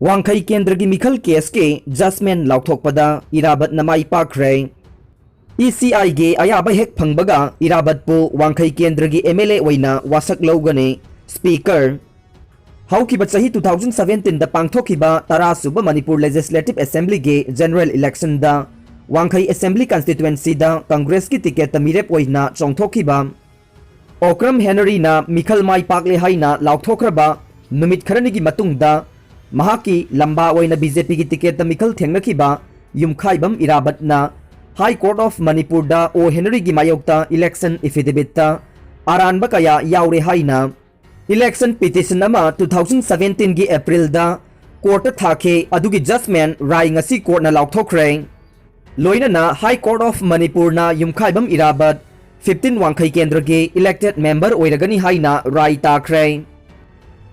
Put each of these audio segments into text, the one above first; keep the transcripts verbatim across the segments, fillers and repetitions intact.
ꯋꯥꯡꯈꯩ ꯀꯦꯟꯗ꯭ꯔꯒꯤ ꯃꯤꯈꯜ ꯀꯦꯁꯀꯤ ꯖꯁꯃꯦꯟ ꯂꯥꯎꯊꯣꯛꯄꯗ ꯏꯔꯥꯕꯠꯅ ꯃꯥꯏ ꯄꯥꯛꯈ꯭ꯔꯦ꯫ ꯏ ꯁꯤ ꯑꯥꯏꯒꯤ ꯑꯌꯥꯕ ꯍꯦꯛ ꯐꯪꯕꯒ ꯏꯔꯥꯕꯠꯄꯨ ꯋꯥꯡꯈꯩ ꯀꯦꯟꯗ꯭ꯔꯒꯤ ꯑꯦꯝ ꯑꯦꯜ ꯑꯦ ꯑꯣꯏꯅ ꯋꯥꯁꯛ ꯂꯧꯒꯅꯤ꯫ ꯁ꯭ꯄꯤꯀꯔ꯫ ꯍꯧꯈꯤꯕ ꯆꯍꯤ two thousand seventeen ꯗ ꯄꯥꯡꯊꯣꯛꯈꯤꯕ ꯇꯔꯥ ꯁꯨꯕ ꯃꯅꯤꯄꯨꯔ ꯂꯦꯖꯤꯁꯂꯦꯇꯤꯚ ꯑꯦꯁꯦꯝꯕ꯭ꯂꯤꯒꯤ ꯖꯦꯅꯔꯦꯜ ꯏꯂꯦꯛꯁꯟꯗ ꯋꯥꯡꯈꯩ ꯑꯦꯁꯦꯝꯕ꯭ꯂꯤ ꯀꯟꯁꯇꯤꯇ꯭ꯋꯦꯟꯁꯤꯗ ꯀꯪꯒ꯭ꯔꯦꯁꯀꯤ ꯇꯤꯀꯦꯠꯇ ꯃꯤꯔꯦꯞ ꯑꯣꯏꯅ ꯆꯣꯡꯊꯣꯛꯈꯤꯕ ꯑꯣꯀ꯭ꯔꯝ ꯍꯦꯅꯔꯤꯅ ꯃꯤꯈꯜ ꯃꯥꯏ ꯄꯥꯛꯂꯦ ꯍꯥꯏꯅ ꯂꯥꯎꯊꯣꯛꯈ꯭ꯔꯕ ꯅꯨꯃꯤꯠ ꯈꯔꯅꯤꯒꯤ ꯃꯇꯨꯡꯗ ꯃꯍꯥꯛꯀꯤ ꯂꯝꯕꯥ ꯑꯣꯏꯅ ꯕꯤ ꯖꯦ ꯄꯤꯒꯤ ꯇꯤꯀꯦꯠꯇ ꯃꯤꯈꯜ ꯊꯦꯡꯅꯈꯤꯕ ꯌꯨꯝꯈꯥꯏꯕꯝ ꯏꯔꯥꯕꯠꯅ High Court of ꯃꯅꯤꯄꯨꯔꯗ ꯑꯣ ꯍꯦꯅꯔꯤꯒꯤ ꯃꯥꯌꯣꯛꯇ ꯏꯂꯦꯛꯁꯟ ꯑꯦꯐꯤꯗꯦꯕꯤꯠꯇ ꯑꯔꯥꯟꯕ ꯀꯌꯥ ꯌꯥꯎꯔꯦ ꯍꯥꯏꯅ ꯏꯂꯦꯛꯁꯟ ꯄꯤꯇꯤꯁꯟ ꯑꯃ two thousand seventeen ꯒꯤ ꯑꯦꯄ꯭ꯔꯤꯜꯗ ꯀꯣꯔꯠꯇ ꯊꯥꯈꯤ꯫ ꯑꯗꯨꯒꯤ ꯖꯁꯃꯦꯟ ꯔꯥꯏ ꯉꯁꯤ ꯀꯣꯔꯠꯅ ꯂꯥꯎꯊꯣꯛꯈ꯭ꯔꯦ꯫ ꯂꯣꯏꯅꯅ High Court of ꯃꯅꯤꯄꯨꯔꯅ ꯌꯨꯝꯈꯥꯏꯕꯝ ꯏꯔꯥꯕꯠ fifteen ꯋꯥꯡꯈꯩ ꯀꯦꯟꯗ꯭ꯔꯒꯤ ꯏꯂꯦꯛꯇꯦꯗ ꯃꯦꯝꯕꯔ ꯑꯣꯏꯔꯒꯅꯤ ꯍꯥꯏꯅ ꯔꯥꯏ ꯇꯥꯈ꯭ꯔꯦ꯫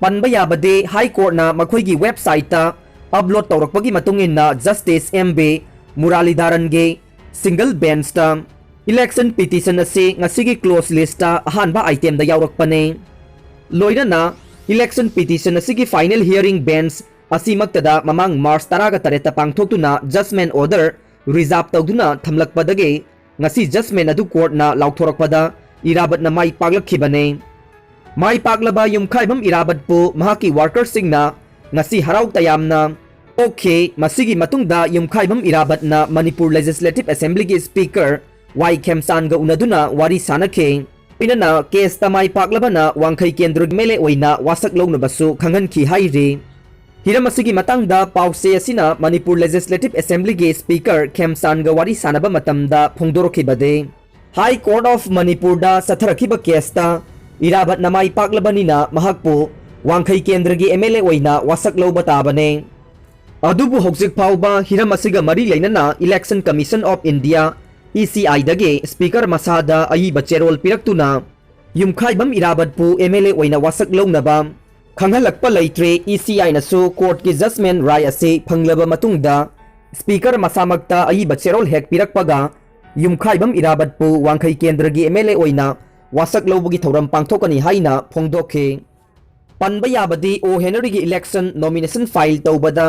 ꯄꯟꯕ ꯌꯥꯕꯗꯤ, ꯍꯥꯏ ꯀꯣꯔꯠꯅ ꯃꯈꯣꯏꯒꯤ ꯋꯦꯕꯁꯥꯏꯠꯇ ꯑꯞꯂꯣꯗ ꯇꯧꯔꯛꯄꯒꯤ ꯃꯇꯨꯡ ꯏꯟꯅ ꯖꯁꯇꯤꯁ ꯑꯦꯝ ꯕꯤ ꯃꯨꯔꯥꯂꯤꯙꯥꯔꯟꯒꯤ ꯁꯤꯡꯒꯜ ꯕꯦꯟꯁꯇ ꯏꯂꯦꯛꯁꯟ ꯄꯤꯇꯤꯁꯟ ꯑꯁꯤ ꯉꯁꯤꯒꯤ ꯀ꯭ꯂꯣꯖ ꯂꯤꯁꯇ ꯑꯍꯥꯟꯕ ꯑꯥꯏꯇꯦꯝꯗ ꯌꯥꯎꯔꯛꯄꯅꯤ꯫ ꯂꯣꯏꯅꯅ ꯏꯂꯦꯛꯁꯟ ꯄꯤꯇꯤꯁꯟ ꯑꯁꯤꯒꯤ ꯐꯥꯏꯅꯦꯜ ꯍꯤꯌꯔꯤꯡ ꯕꯦꯟꯁ ꯑꯁꯤꯃꯛꯇꯗ ꯃꯃꯥꯡ ꯃꯥꯔꯆ ꯇꯔꯥꯒ ꯇꯔꯦꯠꯇ ꯄꯥꯡꯊꯣꯛꯇꯨꯅ ꯖꯁꯃꯦꯟ ꯑꯣꯔꯗꯔ ꯔꯤꯖꯥꯔꯚ ꯇꯧꯗꯨꯅ ꯊꯝꯂꯛꯄꯗꯒꯤ ꯉꯁꯤ ꯖꯁꯃꯦꯟ ꯑꯗꯨ ꯀꯣꯔꯠꯅ ꯂꯥꯎꯊꯣꯔꯛꯄꯗ ꯏꯔꯥꯕꯠꯅ ꯃꯥꯏ ꯄꯥꯛꯂꯛꯈꯤꯕꯅꯤ꯫ ꯃꯥꯏ ꯄꯥꯛꯂꯕ ꯌꯨꯝꯈꯥꯏꯕꯝ ꯏꯔꯥꯕꯠꯄꯨ ꯃꯍꯥꯛꯀꯤ ꯋꯥꯔꯀꯔꯁꯤꯡꯅ ꯉꯁꯤ ꯍꯔꯥꯎ ꯇꯌꯥꯝꯅ ꯑꯣꯛꯈꯤ꯫ ꯃꯁꯤꯒꯤ ꯃꯇꯨꯡꯗ ꯌꯨꯝꯈꯥꯏꯕꯝ ꯏꯔꯥꯕꯠꯅ ꯃꯅꯤꯄꯨꯔ ꯂꯦꯖꯤꯁꯂꯦꯇꯤꯚ ꯑꯦꯁꯦꯝꯕ꯭ꯂꯤꯒꯤ ꯁ꯭ꯄꯤꯀꯔ ꯋꯥꯏ ꯈꯦꯝꯆꯥꯟꯒ ꯎꯅꯗꯨꯅ ꯋꯥꯔꯤ ꯁꯥꯅꯈꯤ꯫ ꯂꯣꯏꯅꯅ ꯀꯦꯁꯇ ꯃꯥꯏ ꯄꯥꯛꯂꯕꯅ ꯋꯥꯡꯈꯩ ꯀꯦꯟꯗ꯭ꯔꯒꯤ ꯑꯦꯝ ꯑꯦꯜ ꯑꯦ ꯑꯣꯏꯅ ꯋꯥꯁꯛ ꯂꯧꯅꯕꯁꯨ ꯈꯪꯍꯟꯈꯤ ꯍꯥꯏꯔꯤ꯫ ꯍꯤꯔꯝ ꯑꯁꯤꯒꯤ ꯃꯇꯥꯡꯗ ꯄꯥꯎꯆꯦ ꯑꯁꯤꯅ ꯃꯅꯤꯄꯨꯔ ꯂꯦꯖꯤꯁꯂꯦꯇꯤꯚ ꯑꯦꯁꯦꯝꯕ꯭ꯂꯤꯒꯤ ꯁ꯭ꯄꯤꯀꯔ ꯈꯦꯝꯆꯥꯟꯒ ꯋꯥꯔꯤ ꯁꯥꯅꯕ ꯃꯇꯝꯗ ꯐꯣꯡꯗꯣꯔꯛꯈꯤꯕꯗꯤ, ꯍꯥꯏ ꯀꯣꯔꯠ ꯑꯣꯐ ꯃꯅꯤꯄꯨꯔꯗ ꯆꯠꯊꯔꯛꯈꯤꯕ ꯀꯦꯁꯇ ꯏꯔꯥꯕꯠꯅ ꯃꯥꯏ ꯄꯥꯛꯂꯕꯅꯤꯅ ꯃꯍꯥꯛꯄꯨ ꯋꯥꯡꯈꯩ ꯀꯦꯟꯗ꯭ꯔꯒꯤ ꯑꯦꯝ ꯑꯦꯜ ꯑꯦ ꯑꯣꯏꯅ ꯋꯥꯁꯛ ꯂꯧꯕ ꯇꯥꯕꯅꯤ꯫ ꯑꯗꯨꯕꯨ ꯍꯧꯖꯤꯛ ꯐꯥꯎꯕ ꯍꯤꯔꯝ ꯑꯁꯤꯒ ꯃꯔꯤ ꯂꯩꯅꯅ Election Commission of India, E C I ꯗꯒꯤ ꯁ꯭ꯄꯤꯀꯔ ꯃꯁꯥꯗ ꯑꯏꯕ ꯆꯦꯔꯣꯜ ꯄꯤꯔꯛꯇꯨꯅ ꯌꯨꯝꯈꯥꯏꯕꯝ ꯏꯔꯥꯕꯠꯄꯨ ꯑꯦꯝ ꯑꯦꯜ ꯑꯦ ꯑꯣꯏꯅ ꯋꯥꯁꯛ ꯂꯧꯅꯕ ꯈꯪꯍꯜꯂꯛꯄ ꯂꯩꯇ꯭ꯔꯦ꯫ ꯏ ꯁꯤ ꯑꯥꯏꯅꯁꯨ ꯀꯣꯔꯠꯀꯤ ꯖꯁꯃꯦꯟ ꯔꯥꯏ ꯑꯁꯤ ꯐꯪꯂꯕ ꯃꯇꯨꯡꯗ ꯁ꯭ꯄꯤꯀꯔ ꯃꯁꯥꯃꯛꯇ ꯑꯏꯕ ꯆꯦꯔꯣꯜ ꯍꯦꯛ ꯄꯤꯔꯛꯄꯒ ꯌꯨꯝꯈꯥꯏꯕꯝ ꯏꯔꯥꯕꯠꯄꯨ ꯋꯥꯡꯈꯩ ꯀꯦꯟꯗ꯭ꯔꯒꯤ ꯑꯦꯝ ꯑꯦꯜ ꯑꯦ ꯑꯣꯏꯅ ꯋꯥꯁꯛ ꯂꯧꯕꯒꯤ ꯊꯧꯔꯝ ꯄꯥꯡꯊꯣꯛꯀꯅꯤ ꯍꯥꯏꯅ ꯐꯣꯡꯗꯣꯛꯈꯤ꯫ ꯄꯟꯕ ꯌꯥꯕꯗꯤ ꯑꯣ ꯍꯦꯅꯔꯤꯒꯤ election nomination file ꯇꯧꯕꯗ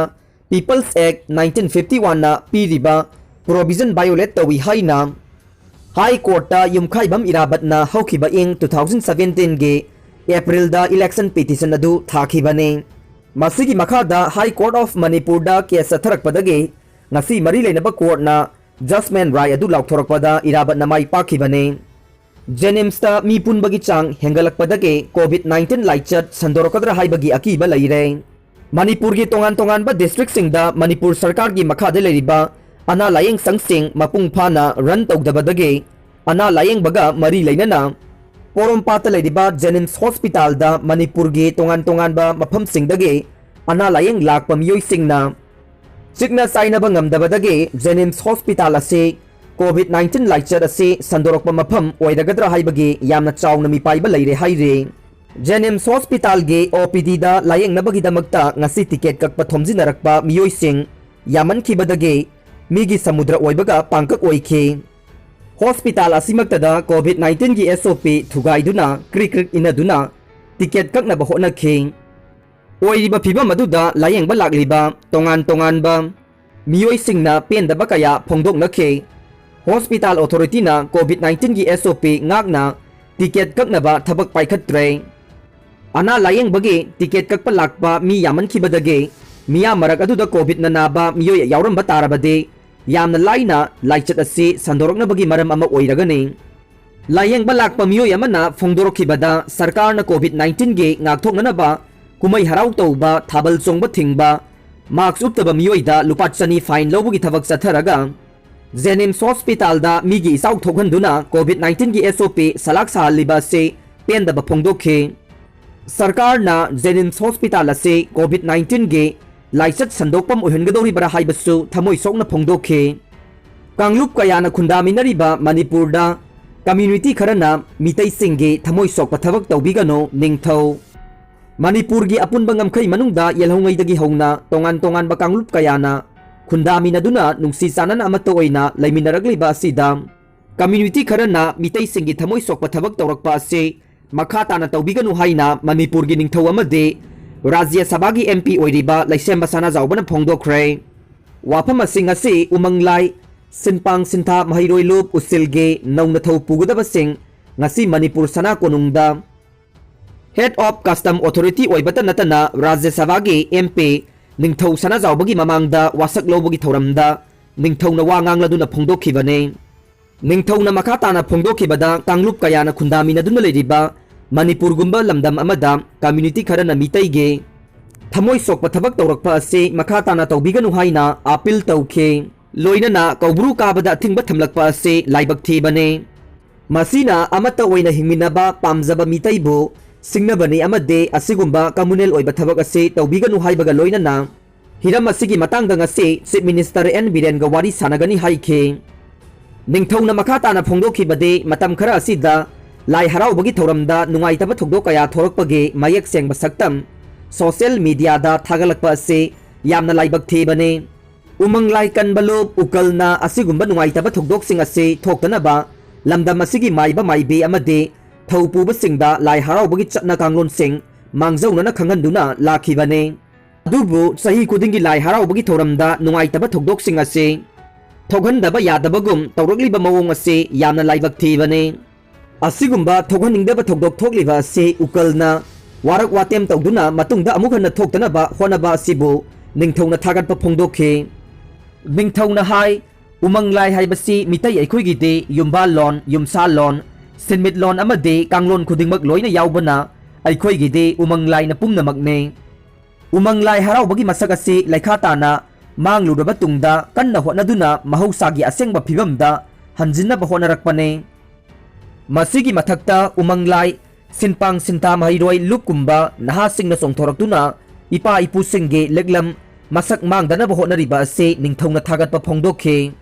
People's Act nineteen fifty one ꯅ ꯄꯤꯔꯤꯕ provision violate ꯇꯧꯏ ꯍꯥꯏꯅ High Court ꯇ ꯌꯨꯝꯈꯥꯏꯕꯝ ꯏꯔꯥꯕꯠꯅ ꯍꯧꯈꯤꯕ ꯏꯪ two thousand seventeen ꯒꯤ April ꯗ election petition ꯑꯗꯨ ꯊꯥꯈꯤꯕꯅꯤ꯫ ꯃꯁꯤꯒꯤ ꯃꯈꯥꯗ High Court of Manipur the case ꯆꯠꯊꯔꯛꯄꯗꯒꯤ ꯉꯁꯤ ꯃꯔꯤ ꯂꯩꯅꯕ court ꯅ judgment ꯔꯥꯏ ꯑꯗꯨ ꯂꯥꯎꯊꯣꯔꯛꯄꯗ ꯏꯔꯥꯕꯠꯅ ꯃꯥꯏ ꯄꯥꯛꯈꯤꯕꯅꯤ꯫ JNIMS ꯇ ꯃꯤ ꯄꯨꯟꯕꯒꯤ ꯆꯥꯡ ꯍꯦꯟꯒꯠꯂꯛꯄꯗꯒꯤ COVID nineteen ꯂꯥꯏꯆꯠ ꯁꯟꯗꯣꯔꯛꯀꯗ꯭ꯔꯥ ꯍꯥꯏꯕꯒꯤ ꯑꯀꯤꯕ ꯂꯩꯔꯦ꯫ ꯃꯅꯤꯄꯨꯔꯒꯤ ꯇꯣꯉꯥꯟ ꯇꯣꯉꯥꯟꯕ district ꯁꯤꯡꯗ ꯃꯅꯤꯄꯨꯔ ꯁꯔꯀꯥꯔꯒꯤ ꯃꯈꯥꯗ ꯂꯩꯔꯤꯕ ꯑꯅꯥ ꯂꯥꯌꯦꯡ ꯁꯪꯁꯤꯡ ꯃꯄꯨꯡ ꯐꯥꯅ run ꯇꯧꯗꯕꯗꯒꯤ ꯑꯅꯥ ꯂꯥꯌꯦꯡꯕꯒ ꯃꯔꯤ ꯂꯩꯅꯅ ꯄꯣꯔꯣꯝꯄꯥꯠꯇ ꯂꯩꯔꯤꯕ JNIMS hospital ꯗ ꯃꯅꯤꯄꯨꯔꯒꯤ ꯇꯣꯉꯥꯟ ꯇꯣꯉꯥꯟꯕ ꯃꯐꯝꯁꯤꯡꯗꯒꯤ ꯑꯅꯥ ꯂꯥꯌꯦꯡ ꯂꯥꯛꯄ ꯃꯤꯑꯣꯏꯁꯤꯡꯅ ꯆꯤꯛꯅ ꯆꯥꯏꯅꯕ ꯉꯝꯗꯕꯗꯒꯤ JNIMS hospital ꯑꯁꯤ COVID nineteen ꯂꯥꯏꯆꯠ ꯑꯁꯤ ꯁꯟꯗꯣꯔꯛꯄ ꯃꯐꯝ ꯑꯣꯏꯔꯒꯗ꯭ꯔꯥ ꯍꯥꯏꯕꯒꯤ ꯌꯥꯝꯅ ꯆꯥꯎꯅ ꯃꯤꯄꯥꯏꯕ ꯂꯩꯔꯦ ꯍꯥꯏꯔꯤ꯫ JNIMS hospital ꯒꯤ OPD ꯗ ꯂꯥꯌꯦꯡꯅꯕꯒꯤꯗꯃꯛꯇ ꯉꯁꯤ ticket ꯀꯛꯄ ꯊꯣꯝꯖꯤꯟꯅꯔꯛꯄ ꯃꯤꯑꯣꯏꯁꯤꯡ ꯌꯥꯝꯃꯟꯈꯤꯕꯗꯒꯤ ꯃꯤꯒꯤ ꯁꯃꯨꯗ꯭ꯔ ꯑꯣꯏꯕꯒ ꯄꯥꯡꯀꯛ ꯑꯣꯏꯈꯤ꯫ Hospital ꯑꯁꯤꯃꯛꯇꯗ COVID nineteen ꯒꯤ SOP ꯊꯨꯒꯥꯏꯗꯨꯅ ꯀ꯭ꯔꯤꯛ ꯀ꯭ꯔꯤꯛ ꯏꯟꯅꯗꯨꯅ ticket ꯀꯛꯅꯕ ꯍꯣꯠꯅꯈꯤ꯫ ꯑꯣꯏꯔꯤꯕ ꯐꯤꯕꯝ ꯑꯗꯨꯗ ꯂꯥꯌꯦꯡꯕ ꯂꯥꯛꯂꯤꯕ ꯇꯣꯉꯥꯟ ꯇꯣꯉꯥꯟꯕ ꯃꯤꯑꯣꯏꯁꯤꯡꯅ ꯄꯦꯟꯗꯕ ꯀꯌꯥ ꯐꯣꯡꯗꯣꯛꯅꯈꯤ꯫ Hospital authority ꯅ COVID nineteen ꯒꯤ SOP ꯉꯥꯛꯅ ticket ꯀꯛꯅꯕ ꯊꯕꯛ ꯄꯥꯏꯈꯠꯇ꯭ꯔꯦ꯫ ꯑꯅꯥ ꯂꯥꯌꯦꯡꯕꯒꯤ ticket ꯀꯛꯄ ꯂꯥꯛꯄ ꯃꯤ ꯌꯥꯝꯃꯟꯈꯤꯕꯗꯒꯤ ꯃꯤꯌꯥꯝ ꯃꯔꯛ ꯑꯗꯨꯗ COVID ꯅ ꯅꯥꯕ ꯃꯤꯑꯣꯏ ꯌꯥꯎꯔꯝꯕ ꯇꯥꯔꯕꯗꯤ ꯌꯥꯝꯅ ꯂꯥꯏꯅ ꯂꯥꯏꯆꯠ ꯑꯁꯤ ꯁꯟꯗꯣꯔꯛꯅꯕꯒꯤ ꯃꯔꯝ ꯑꯃ ꯑꯣꯏꯔꯒꯅꯤ꯫ ꯂꯥꯌꯦꯡꯕ ꯂꯥꯛꯄ ꯃꯤꯑꯣꯏ ꯑꯃꯅ ꯐꯣꯡꯗꯣꯔꯛꯈꯤꯕꯗ, ꯁꯔꯀꯥꯔꯅ COVID nineteen ꯒꯤ ꯉꯥꯛꯊꯣꯛꯅꯅꯕ ꯀꯨꯝꯍꯩ ꯍꯔꯥꯎ ꯇꯧꯕ, ꯊꯥꯕꯜ ꯆꯣꯡꯕ ꯊꯤꯡꯕ, mask ꯎꯞꯇꯕ ꯃꯤꯑꯣꯏꯗ ꯂꯨꯄꯥ ꯆꯅꯤ fine ꯂꯧꯕꯒꯤ ꯊꯕꯛ ꯆꯠꯊꯔꯒ, JNIMS hospital ꯗ ꯃꯤꯒꯤ ꯏꯆꯥꯎ ꯊꯣꯛꯍꯟꯗꯨꯅ COVID nineteen ꯒꯤ SOP ꯁꯂꯥꯛ ꯁꯥꯍꯜꯂꯤꯕ ꯑꯁꯤ ꯄꯦꯟꯗꯕ ꯐꯣꯡꯗꯣꯛꯈꯤ꯫ ꯁꯔꯀꯥꯔꯅ JNIMS hospital ꯑꯁꯤ COVID nineteen ꯒꯤ ꯂꯥꯏꯆꯠ ꯁꯟꯗꯣꯛꯐꯝ ꯑꯣꯏꯍꯟꯒꯗꯧꯔꯤꯕ꯭ꯔꯥ ꯍꯥꯏꯕꯁꯨ ꯊꯃꯣꯏ ꯁꯣꯛꯅ ꯐꯣꯡꯗꯣꯛꯈꯤ꯫ ꯀꯥꯡꯂꯨꯞ ꯀꯌꯥꯅ ꯈꯨꯟꯗꯥꯃꯤꯟꯅꯔꯤꯕ ꯃꯅꯤꯄꯨꯔꯗ community ꯈꯔꯅ ꯃꯤꯇꯩꯁꯤꯡꯒꯤ ꯊꯃꯣꯏ ꯁꯣꯛꯄ ꯊꯕꯛ ꯇꯧꯕꯤꯒꯅꯨ, ꯅꯤꯡꯊꯧ꯫ ꯃꯅꯤꯄꯨꯔꯒꯤ ꯑꯄꯨꯟꯕ ꯉꯝꯈꯩ ꯃꯅꯨꯡꯗ ꯌꯦꯜꯍꯧꯉꯩꯗꯒꯤ ꯍꯧꯅ ꯇꯣꯉꯥꯟ ꯇꯣꯉꯥꯟꯕ ꯀꯥꯡꯂꯨꯞ ꯀꯌꯥꯅ ꯈꯨꯟꯗꯥꯃꯤꯟꯅꯗꯨꯅ ꯅꯨꯡꯁꯤ ꯆꯥꯟꯅꯅ ꯑꯃꯠꯇ ꯑꯣꯏꯅ ꯂꯩꯃꯤꯟꯅꯔꯛꯂꯤꯕ ꯑꯁꯤꯗ community ꯈꯔꯅ ꯃꯤꯇꯩꯁꯤꯡꯒꯤ ꯊꯃꯣꯏ ꯁꯣꯛꯄ ꯊꯕꯛ ꯇꯧꯔꯛꯄ ꯑꯁꯤ ꯃꯈꯥ ꯇꯥꯅ ꯇꯧꯕꯤꯒꯅꯨ ꯍꯥꯏꯅ ꯃꯅꯤꯄꯨꯔꯒꯤ ꯅꯤꯡꯊꯧ ꯑꯃꯗꯤ ꯔꯥꯖ꯭ꯌ ꯁꯚꯥꯒꯤ M P ꯑꯣꯏꯔꯤꯕ ꯂꯩꯁꯦꯝꯕ ꯁꯅꯥꯖꯥꯎꯕꯅ ꯐꯣꯡꯗꯣꯛꯈ꯭ꯔꯦ꯫ ꯋꯥꯐꯝ ꯑꯁꯤꯡ ꯑꯁꯤ ꯎꯃꯪ ꯂꯥꯏ, ꯁꯤꯟꯄꯥꯡ ꯁꯤꯟꯊꯥ ꯃꯍꯩꯔꯣꯏ ꯂꯨꯞ ꯎꯁꯤꯜꯒꯤ ꯅꯧꯅ ꯊꯧ ꯄꯨꯒꯗꯕꯁꯤꯡ ꯉꯁꯤ ꯃꯅꯤꯄꯨꯔ ꯁꯅꯥ ꯀꯣꯅꯨꯡꯗ Head of Custom Authority ꯑꯣꯏꯕꯇ ꯅꯠꯇꯅ ꯔꯥꯖ꯭ꯌ ꯁꯚꯥꯒꯤ M P ꯅꯤꯡꯊꯧ ꯁꯅꯥꯖꯥꯎꯕꯒꯤ ꯃꯃꯥꯡꯗ ꯋꯥꯁꯛ ꯂꯧꯕꯒꯤ ꯊꯧꯔꯝꯗ ꯅꯤꯡꯊꯧꯅ ꯋꯥ ꯉꯥꯡꯂꯗꯨꯅ ꯐꯣꯡꯗꯣꯛꯈꯤꯕꯅꯤ꯫ ꯅꯤꯡꯊꯧꯅ ꯃꯈꯥ ꯇꯥꯅ ꯐꯣꯡꯗꯣꯛꯈꯤꯕꯗ ꯀꯥꯡꯂꯨꯞ ꯀꯌꯥꯅ ꯈꯨꯟꯗꯥꯃꯤꯟꯅꯗꯨꯅ ꯂꯩꯔꯤꯕ ꯃꯅꯤꯄꯨꯔꯒꯨꯝꯕ ꯂꯝꯗꯝ ꯑꯃꯗ community ꯈꯔꯅ ꯃꯤꯇꯩꯒꯤ ꯊꯃꯣꯏ ꯁꯣꯛꯄ ꯊꯕꯛ ꯇꯧꯔꯛꯄ ꯑꯁꯤ ꯃꯈꯥ ꯇꯥꯅ ꯇꯧꯕꯤꯒꯅꯨ ꯍꯥꯏꯅ appeal ꯇꯧꯈꯤ꯫ ꯂꯣꯏꯅꯅ ꯀꯧꯕ꯭ꯔꯨ ꯀꯥꯕꯗ ꯑꯊꯤꯡꯕ ꯊꯝꯂꯛꯄ ꯑꯁꯤ ꯂꯥꯏꯕꯛ ꯊꯤꯕꯅꯤ꯫ ꯃꯁꯤꯅ ꯑꯃꯠꯇ ꯑꯣꯏꯅ ꯍꯤꯡꯃꯤꯟꯅꯕ ꯄꯥꯝꯖꯕ ꯃꯤꯇꯩꯕꯨ ꯁꯤꯡꯅꯕꯅꯤ ꯑꯃꯗꯤ ꯑꯁꯤꯒꯨꯝꯕ communal ꯑꯣꯏꯕ ꯊꯕꯛ ꯑꯁꯤ ꯇꯧꯕꯤꯒꯅꯨ ꯍꯥꯏꯕꯒ ꯂꯣꯏꯅꯅ ꯍꯤꯔꯝ ꯑꯁꯤꯒꯤ ꯃꯇꯥꯡꯗ ꯉꯁꯤ Chief Minister N ꯕꯤꯔꯦꯟꯒ ꯋꯥꯔꯤ ꯁꯥꯟꯅꯒꯅꯤ ꯍꯥꯏꯈꯤ꯫ ꯅꯤꯡꯊꯧꯅ ꯃꯈꯥ ꯇꯥꯅ ꯐꯣꯡꯗꯣꯛꯈꯤꯕꯗꯤ ꯃꯇꯝ ꯈꯔ ꯑꯁꯤꯗ ꯂꯥꯏ ꯍꯔꯥꯎꯕꯒꯤ ꯊꯧꯔꯝꯗ ꯅꯨꯡꯉꯥꯏꯇꯕ ꯊꯧꯗꯣꯛ ꯀꯌꯥ ꯊꯣꯔꯛꯄꯒꯤ ꯃꯌꯦꯛ ꯁꯦꯡꯕ ꯁꯛꯇꯝ social mediaꯗ ꯊꯥꯒꯠꯂꯛꯄ ꯑꯁꯤ ꯌꯥꯝꯅ ꯂꯥꯏꯕꯛ ꯊꯤꯕꯅꯤ꯫ ꯎꯃꯪ ꯂꯥꯏ ꯀꯟꯕ ꯂꯨꯞ ꯎꯀꯜꯅ ꯑꯁꯤꯒꯨꯝꯕ ꯅꯨꯡꯉꯥꯏꯇꯕ ꯊꯧꯗꯣꯛꯁꯤꯡ ꯑꯁꯤ ꯊꯣꯛꯇꯅꯕ ꯂꯝꯗꯝ ꯑꯁꯤꯒꯤ ꯃꯥꯏꯕ ꯃꯥꯏꯕꯤ ꯑꯃꯗꯤ ꯊꯧ ꯄꯨꯕꯁꯤꯡꯗ ꯂꯥꯏ ꯍꯔꯥꯎꯕꯒꯤ ꯆꯠꯅ ꯀꯥꯡꯂꯣꯟꯁꯤꯡ ꯃꯥꯡꯖꯧꯅꯅ ꯈꯪꯍꯟꯗꯨꯅ ꯂꯥꯛꯈꯤꯕꯅꯤ꯫ ꯑꯗꯨꯕꯨ ꯆꯍꯤ ꯈꯨꯗꯤꯡꯒꯤ ꯂꯥꯏ ꯍꯔꯥꯎꯕꯒꯤ ꯊꯧꯔꯝꯗ ꯅꯨꯡꯉꯥꯏꯇꯕ ꯊꯧꯗꯣꯛꯁꯤꯡ ꯑꯁꯤ ꯊꯣꯛꯍꯟꯗꯕ ꯌꯥꯗꯕꯒꯨꯝ ꯇꯧꯔꯛꯂꯤꯕ ꯃꯑꯣꯡ ꯑꯁꯤ ꯌꯥꯝꯅ ꯂꯥꯏꯕꯛ ꯊꯤꯕꯅꯤ꯫ ꯑꯁꯤꯒꯨꯝꯕ ꯊꯣꯛꯍꯟꯅꯤꯡꯗꯕ ꯊꯧꯗꯣꯛ ꯊꯣꯛꯂꯤꯕ ꯑꯁꯤ ꯎꯀꯜꯅ ꯋꯥꯔꯛ ꯋꯥꯇꯦꯝ ꯇꯧꯗꯨꯅ ꯃꯇꯨꯡꯗ ꯑꯃꯨꯛ ꯍꯟꯅ ꯊꯣꯛꯇꯅꯕ ꯍꯣꯠꯅꯕ ꯑꯁꯤꯕꯨ ꯅꯤꯡꯊꯧꯅ ꯊꯥꯒꯠꯄ ꯐꯣꯡꯗꯣꯛꯈꯤ꯫ ꯅꯤꯡꯊꯧꯅ ꯍꯥꯏ, ꯎꯃꯪ ꯂꯥꯏ ꯍꯥꯏꯕꯁꯤ ꯃꯤꯇꯩ ꯑꯩꯈꯣꯏꯒꯤꯗꯤ ꯌꯨꯝꯕꯥꯜꯂꯣꯟ, ꯌꯨꯝꯁꯥꯂꯣꯟ, ꯁꯤꯟꯃꯤꯠꯂꯣꯟ ꯑꯃꯗꯤ ꯀꯥꯡꯂꯣꯟ ꯈꯨꯗꯤꯡꯃꯛ ꯂꯣꯏꯅ ꯌꯥꯎꯕꯅ ꯑꯩꯈꯣꯏꯒꯤꯗꯤ ꯎꯃꯪ ꯂꯥꯏꯅ ꯄꯨꯝꯅꯃꯛꯅꯤ꯫ ꯎꯃꯪ ꯂꯥꯏ ꯍꯔꯥꯎꯕꯒꯤ ꯃꯁꯛ ꯑꯁꯤ ꯂꯩꯈꯥ ꯇꯥꯅ ꯃꯥꯡꯂꯨꯔꯕ ꯇꯨꯡꯗ ꯀꯟꯅ ꯍꯣꯠꯅꯗꯨꯅ ꯃꯍꯧꯁꯥꯒꯤ ꯑꯁꯦꯡꯕ ꯐꯤꯕꯝꯗ ꯍꯟꯖꯤꯟꯅꯕ ꯍꯣꯠꯅꯔꯛꯄꯅꯤ꯫ ꯃꯁꯤꯒꯤ ꯃꯊꯛꯇ ꯎꯃꯪ ꯂꯥꯏ, ꯁꯤꯟꯄꯥꯡ ꯁꯤꯟꯊꯥ ꯃꯍꯩꯔꯣꯏ ꯂꯨꯞꯀꯨꯝꯕ ꯅꯍꯥꯁꯤꯡꯅ ꯆꯣꯡꯊꯣꯔꯛꯇꯨꯅ ꯏꯄꯥ ꯏꯄꯨꯁꯤꯡꯒꯤ ꯂꯤꯛꯂꯝ ꯃꯁꯛ ꯃꯥꯡꯗꯅꯕ ꯍꯣꯠꯅꯔꯤꯕ ꯑꯁꯤ ꯅꯤꯡꯊꯧꯅ ꯊꯥꯒꯠꯄ ꯐꯣꯡꯗꯣꯛꯈꯤ꯫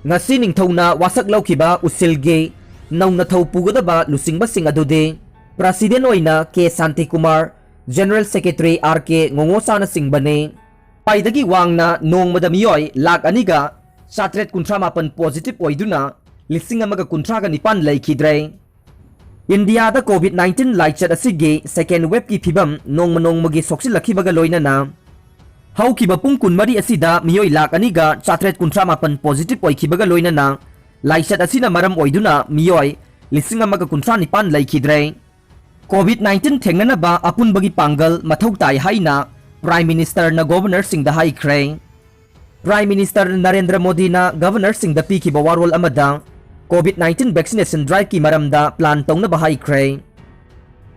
ꯉꯁꯤ ꯅꯤꯡꯊꯧꯅ ꯋꯥꯁꯛ ꯂꯧꯈꯤꯕ ꯎꯁꯤꯜꯒꯤ ꯅꯧꯅ ꯊꯧ ꯄꯨꯒꯗꯕ ꯂꯨꯆꯤꯡꯕꯁꯤꯡ ꯑꯗꯨꯗꯤ President ꯑꯣꯏꯅ ꯀꯦ ꯁꯥꯟꯇꯤꯀꯨꯃꯥꯔ, General Secretary ꯑꯥꯔ ꯀꯦ ꯉꯣꯉꯣꯆꯥꯅꯆꯤꯡꯕꯅꯤ꯫ ꯈ꯭ꯋꯥꯏꯗꯒꯤ ꯋꯥꯡꯅ ꯅꯣꯡꯃꯗ ꯃꯤꯑꯣꯏ ꯂꯥꯈ ꯑꯅꯤꯒ ꯆꯥꯇ꯭ꯔꯦꯠ ꯀꯨꯟꯊ꯭ꯔꯥ ꯃꯥꯄꯟ positive ꯑꯣꯏꯗꯨꯅ ꯂꯤꯁꯤꯡ ꯑꯃꯒ ꯀꯨꯟꯊ꯭ꯔꯥꯒ ꯅꯤꯄꯥꯟ ꯂꯩꯈꯤꯗ꯭ꯔꯦ꯫ ꯏꯟꯗꯤꯌꯥꯗ COVID nineteen ꯂꯥꯏꯆꯠ ꯑꯁꯤꯒꯤ second waveꯀꯤ ꯐꯤꯕꯝ ꯅꯣꯡꯃ ꯅꯣꯡꯃꯒꯤ ꯁꯣꯛꯆꯤꯜꯂꯛꯈꯤꯕꯒ ꯂꯣꯏꯅꯅ ꯍꯧꯈꯤꯕ ꯄꯨꯡ ꯀꯨꯟꯃꯔꯤ ꯑꯁꯤꯗ ꯃꯤꯑꯣꯏ ꯂꯥꯈ ꯑꯅꯤꯒ ꯆꯥꯇ꯭ꯔꯦꯠ ꯀꯨꯟꯊ꯭ꯔꯥ ꯃꯥꯄꯟ positive ꯑꯣꯏꯈꯤꯕꯒ ꯂꯣꯏꯅꯅ ꯂꯥꯏꯆꯠ ꯑꯁꯤꯅ ꯃꯔꯝ ꯑꯣꯏꯗꯨꯅ ꯃꯤꯑꯣꯏ ꯂꯤꯁꯤꯡ ꯑꯃꯒ ꯀꯨꯟꯊ꯭ꯔꯥ ꯅꯤꯄꯥꯟ ꯂꯩꯈꯤꯗ꯭ꯔꯦ꯫ COVID nineteen ꯊꯦꯡꯅꯅꯕ ꯑꯄꯨꯟꯕꯒꯤ ꯄꯥꯡꯒꯜ ꯃꯊꯧ ꯇꯥꯏ ꯍꯥꯏꯅ Prime Ministerꯅ Governorꯁꯤꯡꯗ ꯍꯥꯏꯈ꯭ꯔꯦ꯫ Prime Minister ꯅꯔꯦꯟꯗ꯭ꯔ ꯃꯣꯗꯤꯅ Governorꯁꯤꯡꯗ ꯄꯤꯈꯤꯕ ꯋꯥꯔꯣꯜ ꯑꯃꯗ COVID nineteen vaccination driveꯀꯤ ꯃꯔꯝꯗ plan ꯇꯧꯅꯕ ꯍꯥꯏꯈ꯭ꯔꯦ꯫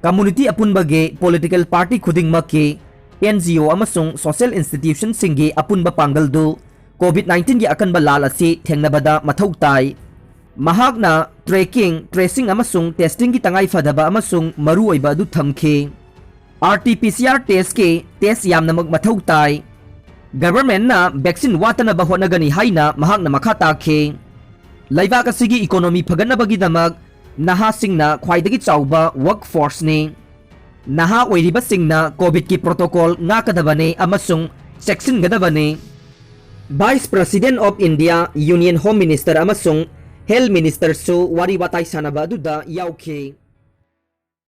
Community ꯑꯄꯨꯟꯕꯒꯤ, political party ꯈꯨꯗꯤꯡꯃꯛꯀꯤ, NGO ꯑꯃꯁꯨꯡ social institutionꯁꯤꯡꯒꯤ ꯑꯄꯨꯟꯕ ꯄꯥꯡꯒꯜꯗꯨ COVID nineteenꯒꯤ ꯑꯀꯟꯕ ꯂꯥꯜ ꯑꯁꯤ ꯊꯦꯡꯅꯕꯗ ꯃꯊꯧ ꯇꯥꯏ꯫ ꯃꯍꯥꯛꯅ tracking, tracing ꯑꯃꯁꯨꯡ testingꯒꯤ ꯇꯉꯥꯏꯐꯗꯕ ꯑꯃꯁꯨꯡ ꯃꯔꯨꯑꯣꯏꯕ ꯑꯗꯨ ꯊꯝꯈꯤ꯫ RT-PCR testꯀꯤ test ꯌꯥꯝꯅꯃꯛ ꯃꯊꯧ ꯇꯥꯏ꯫ Governmentꯅ vaccine ꯋꯥꯠꯇꯅꯕ ꯍꯣꯠꯅꯒꯅꯤ ꯍꯥꯏꯅ ꯃꯍꯥꯛꯅ ꯃꯈꯥ ꯇꯥꯈꯤ꯫ ꯂꯩꯕꯥꯛ ꯑꯁꯤꯒꯤ economy ꯐꯒꯠꯅꯕꯒꯤꯗꯃꯛ ꯅꯍꯥꯁꯤꯡꯅ ꯈ꯭ꯋꯥꯏꯗꯒꯤ ꯆꯥꯎꯕ workforceꯅꯤ꯫ ꯅꯍꯥ ꯑꯣꯏꯔꯤꯕꯁꯤꯡꯅ COVIDꯀꯤ protocol ꯉꯥꯛꯀꯗꯕꯅꯤ ꯑꯃꯁꯨꯡ ꯆꯦꯛꯁꯤꯟꯒꯗꯕꯅꯤ꯫ Vice President of India, Union Home Minister ꯑꯃꯁꯨꯡ Health Ministerꯁꯨ ꯋꯥꯔꯤ ꯋꯥꯇꯥꯏ ꯁꯥꯟꯅꯕ ꯑꯗꯨꯗ ꯌꯥꯎꯈꯤ꯫